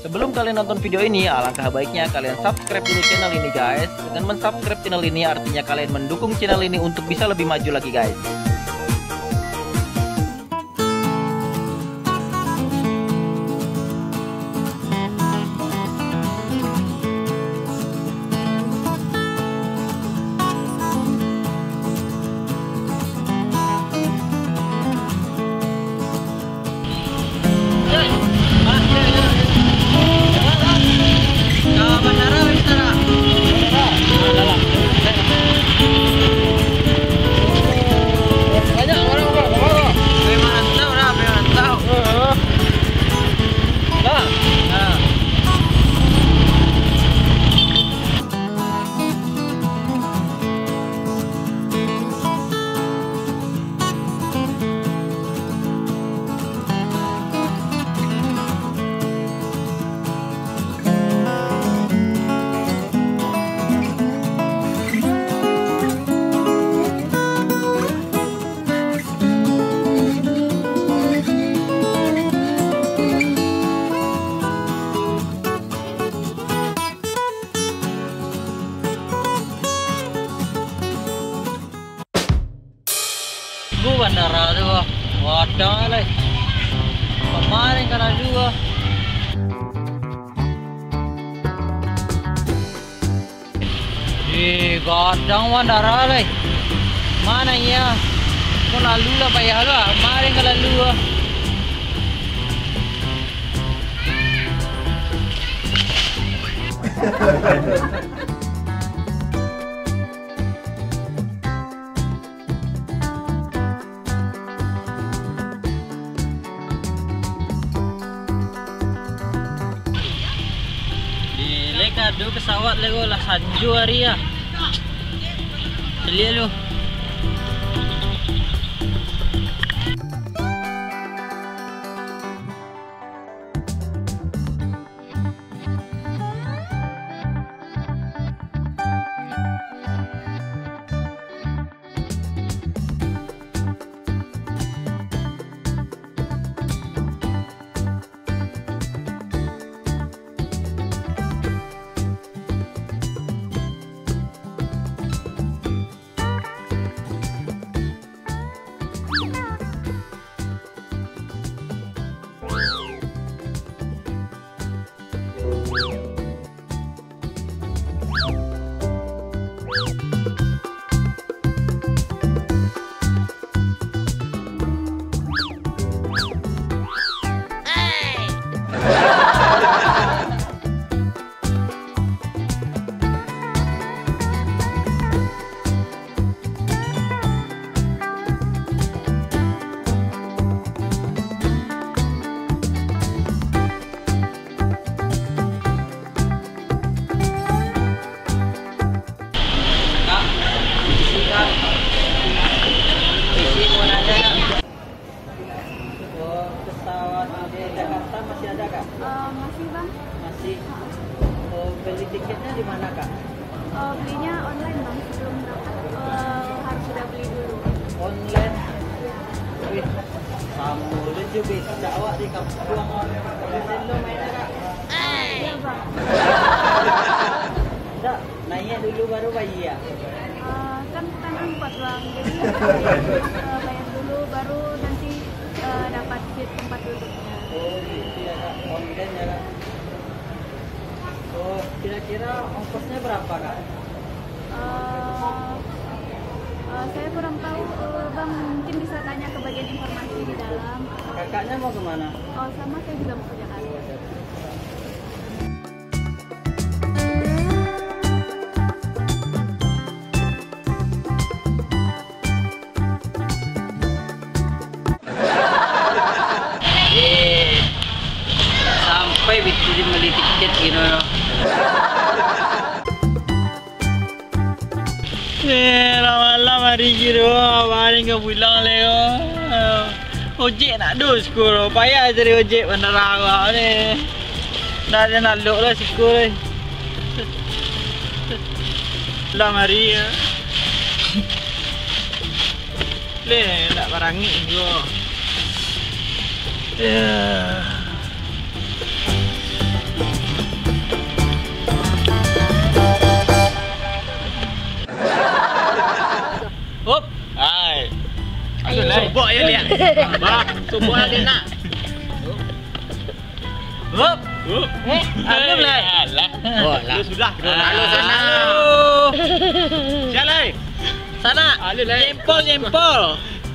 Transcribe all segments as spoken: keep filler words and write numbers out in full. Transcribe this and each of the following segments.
Sebelum kalian nonton video ini, alangkah baiknya kalian subscribe dulu channel ini, guys. Dengan mensubscribe channel ini, artinya kalian mendukung channel ini untuk bisa lebih maju lagi, guys. Banyak orang, Bang. Merantau lah, merantau. Heeh. Lah. Nah. Ku bandara tu, ah. Gadang lai. Kamarin ka lalu, ah. Eh, gadang bandara lai. Mano iyo? Ko lalu lah payah tu, ah. Kamarin ka lalu, ah. Di, lai ka ado pesawat lai ko, lah sanjo ari ah. Caliak lu. Kak, isi, Kak. Isi mau nanya, Kak. Oh, pesawat dari Jakarta masih ada, Kak? Eh, masih, Bang. Masih? Oh, beli tiketnya di mana, Kak? Eh, belinya online, Bang, sebelum berangkat. Eh, harus sudah beli dulu. Online? Wih, samo lu jo, bisa awak di kampuang. Bisa lu main, Kak? Iya, Bang. Ndak, naiak dulu baru bayia. Eh, kan, kan angkot, Bang. Jadi, eh, bayar dulu, baru nanti, eh, dapat seat tempat duduknya. Oh, gitu ya, Kak. Online ya, Kak. Oh, kira-kira ongkosnya berapa, Kak? Eh, eh, saya kurang tahu, eh, Bang. Mungkin bisa tanya ke bagian informasi di dalam. Kakaknya mau kemana? Oh, sama, saya juga mau ke Jakarta. Eh, sampai bitu bali tiket gino. Eh, lah malam hari gino, malam ka pulang lai. Ojek ndak ado siko, payah cari ojek bandara ko ni. Ndak ado nak lok lah siko ni. Malam hari. Leh, ndak barangik juo. Ya. Bok yo liak. Bah, subuah lagi nak. Hop. Hop. Eh, alun lah. Alah. Oh, lah. Sudah. Halo, Sanak. Halo. Siap lai. Sanak. Alun lai. Jempol, jempol.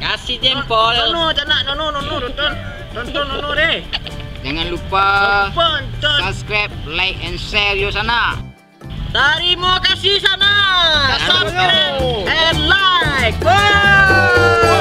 Kasih jempol. Nono, Sanak, nono, nono, tonton. Tonton nono deh. Jangan lupa subscribe, like, and share yo, Sanak. Tarimo kasih, Sanak. Subscribe and like. Wow.